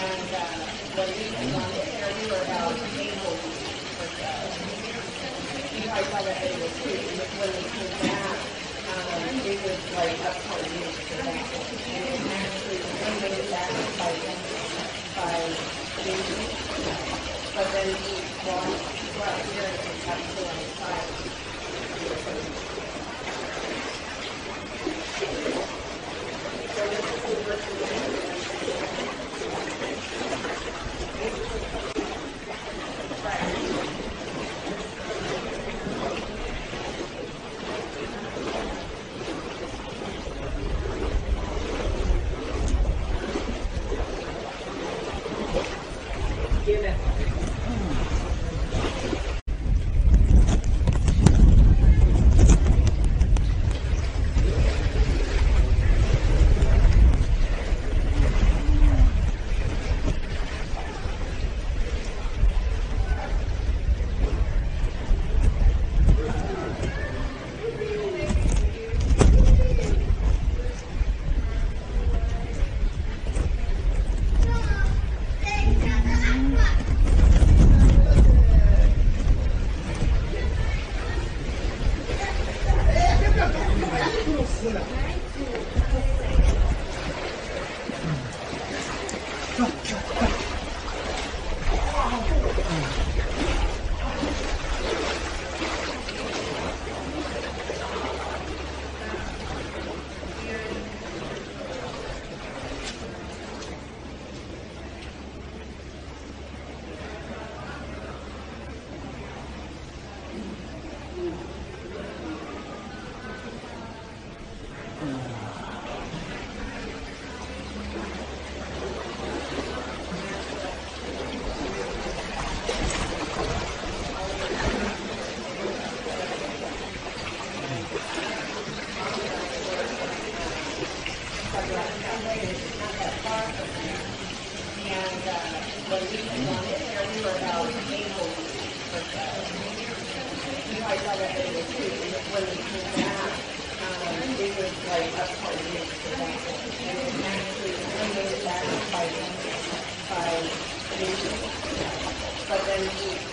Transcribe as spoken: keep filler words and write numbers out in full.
And uh, when we were down there, we were about eight. You guys saw that video too. When we came back, um, it was like up on you. And it actually, we made it back by, by eight. But then we walked right here and got to our side. And uh, when we had gone in there, we were about eight. Like, uh, you guys saw that video too. When we came back, um, it was like up on you. And it actually, we made it back by, by eight. But then we